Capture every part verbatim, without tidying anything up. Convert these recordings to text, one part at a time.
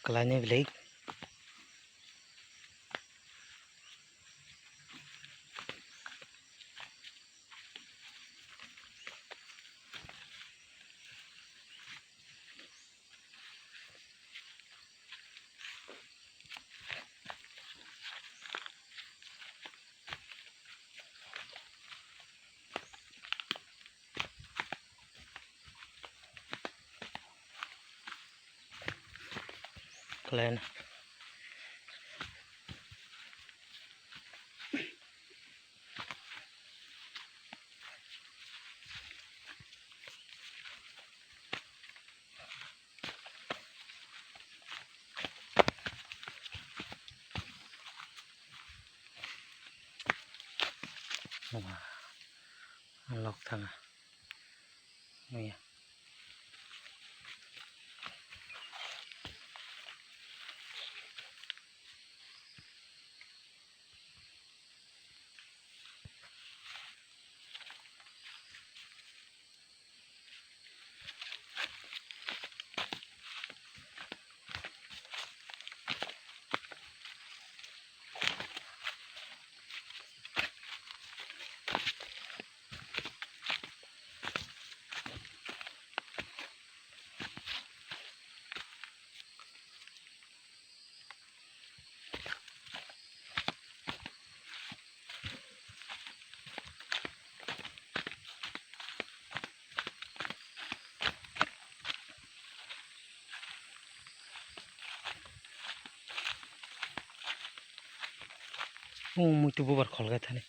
Kwlaini bwlwi. Khlaina. Wah, lok thanga. Iya. O muitu bubar kholkai thani.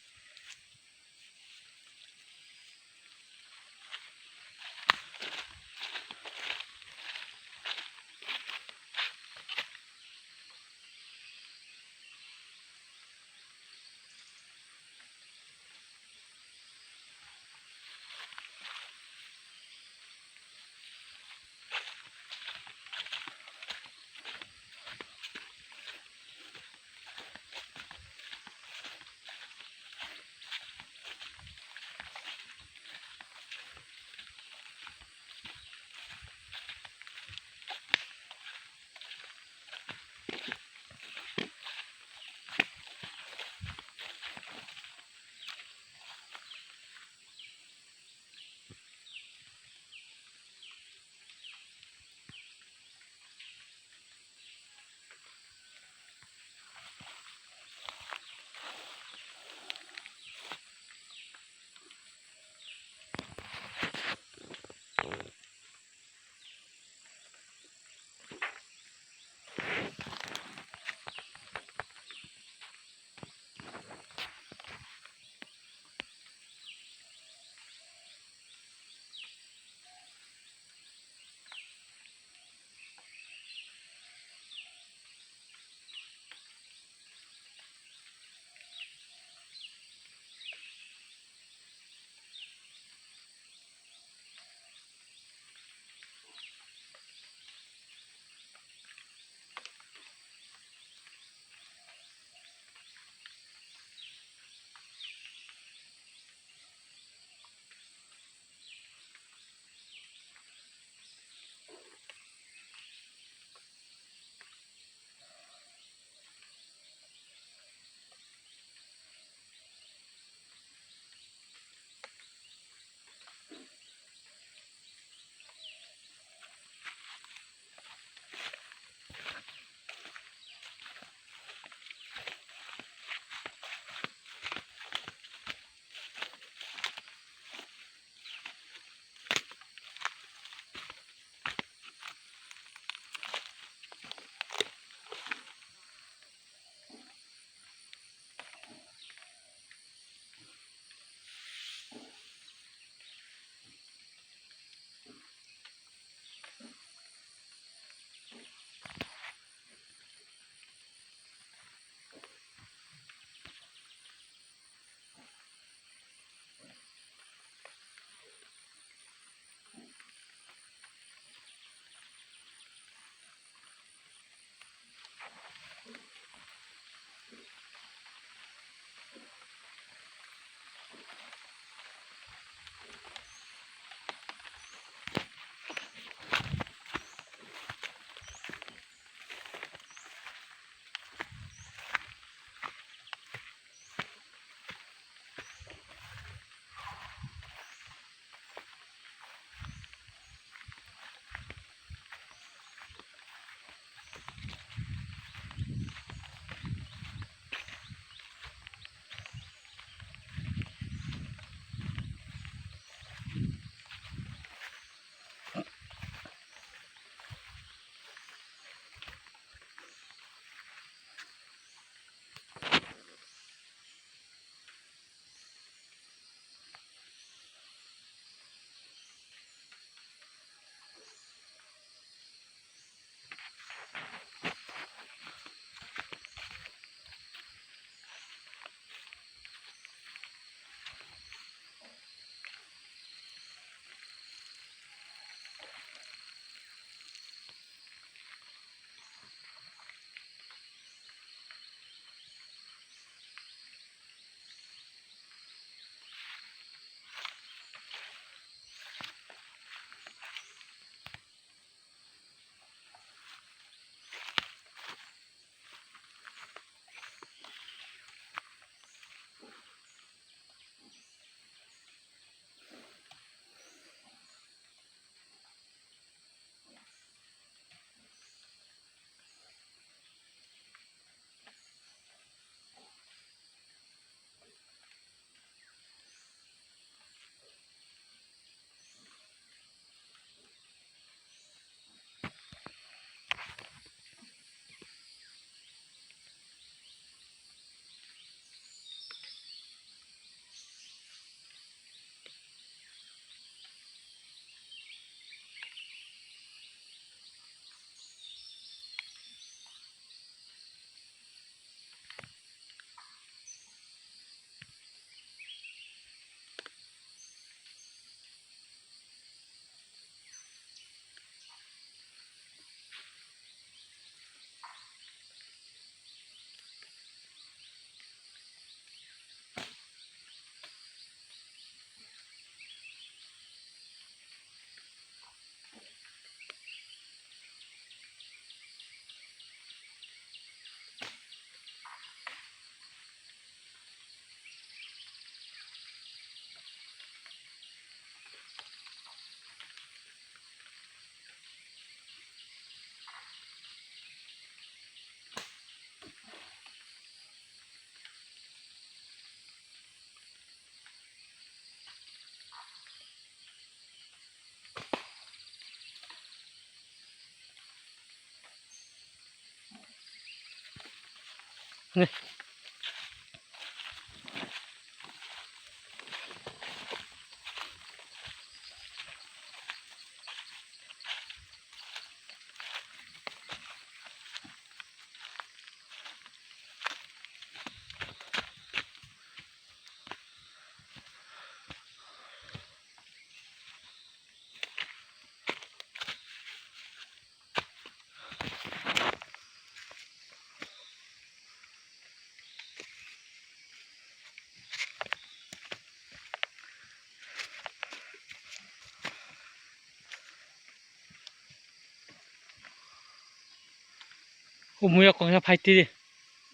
Umuya kongya phaiti di.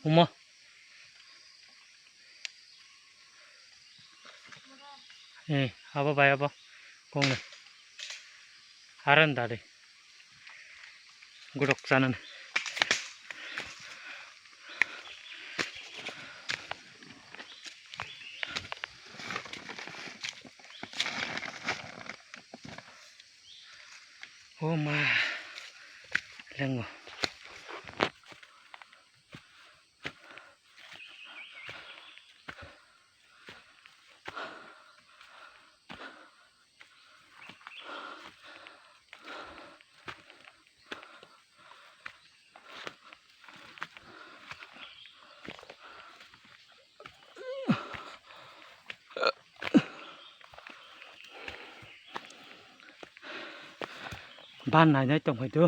Uma. Eh, abo bai abo. Kong. Aran dali. Gudok chanan. O ma, lengo. Ban nainai tongphai tu.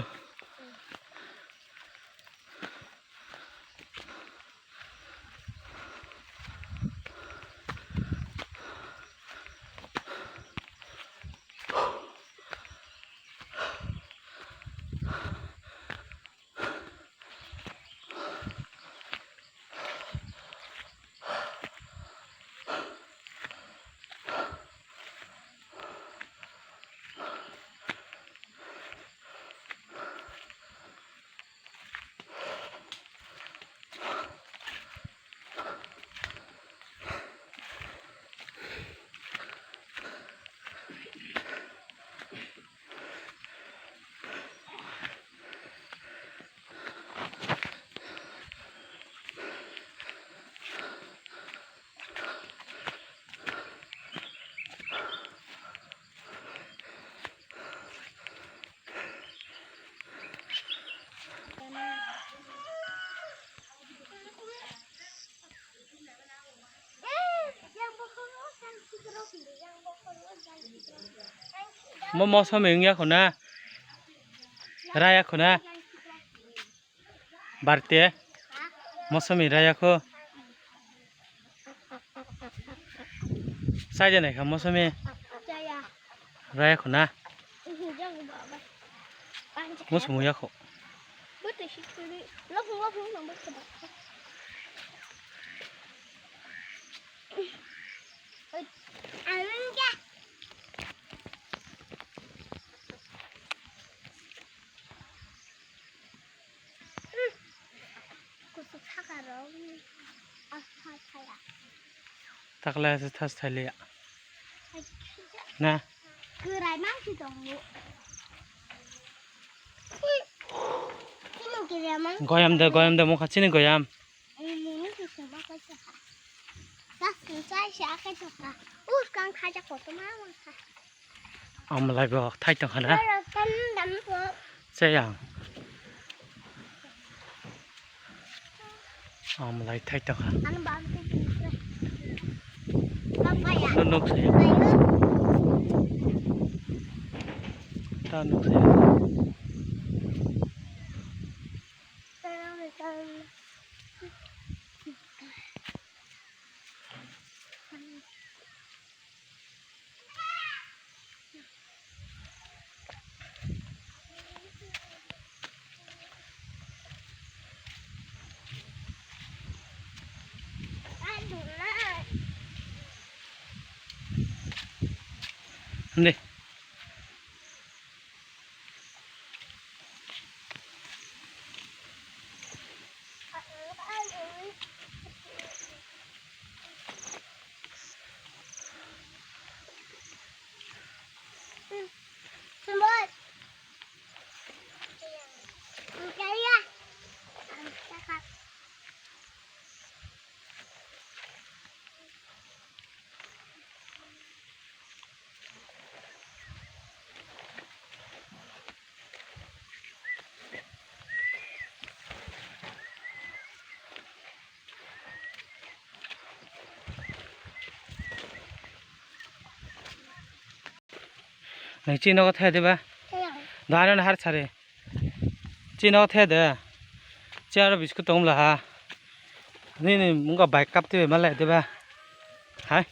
Mo mosom wngya khuna, raya khuna. Barte, mosomi raya kho. Sai de nai kha mosomi. Raya kho na. Mosomi ya kho. Kuchuk saka rok, ah, thas thaya. Takla se thas thaliya. Ai, na. Kwrai mang si tongo. Chini kwrai mang. Goyam de, goyam de, mokha chini goyam. Ai, muni si sema kaisa. Thas thai se akai thokha. Us kang khaja koto ma mangkha. Amlai bo thai tong khana. Chayang. Amlai thai tong kha. No nok se. Ta nok se. Hindi. Nai chini nogo thaya de ba? Thaya. Dano har sare. Chini nogo thaya de. Chini aro biscuit tong la ha. Nini mungka bai kap te malai de ba? Hai.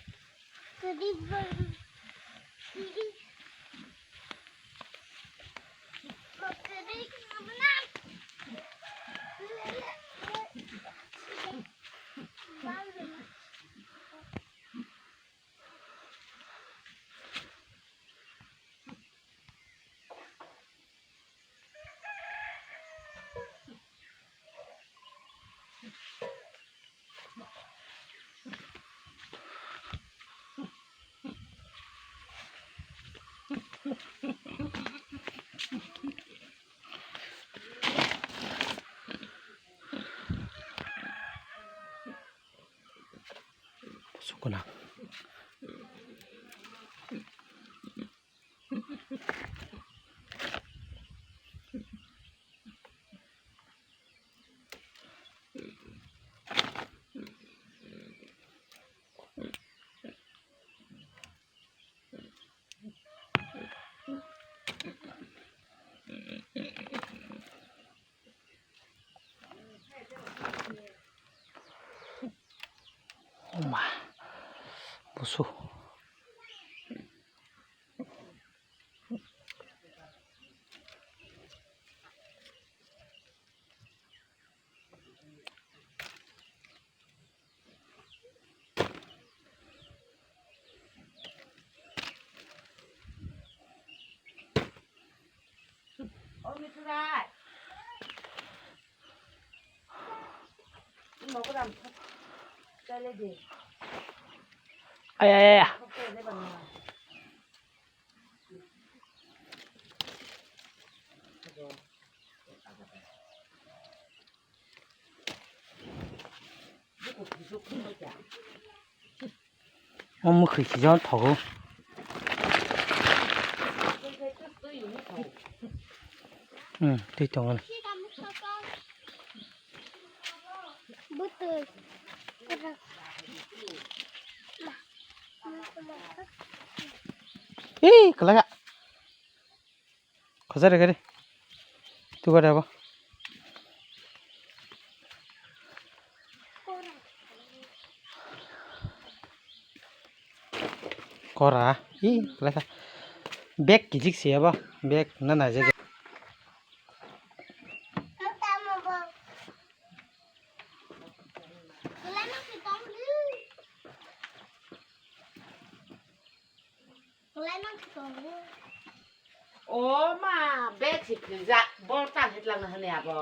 Sukuna. Oma. Busu. Ay, ay, ay. O mwkhwi sijak thogo. Hmm, twi tongo. Bwtwi. Ee, kwlai kha. Khajari gari. Tu gari abo. Kora. Ih, leka. Bag kijik si abo. Bag na na je. O ma, bag si phinjak, bol tan hitlangna hwnwi abo.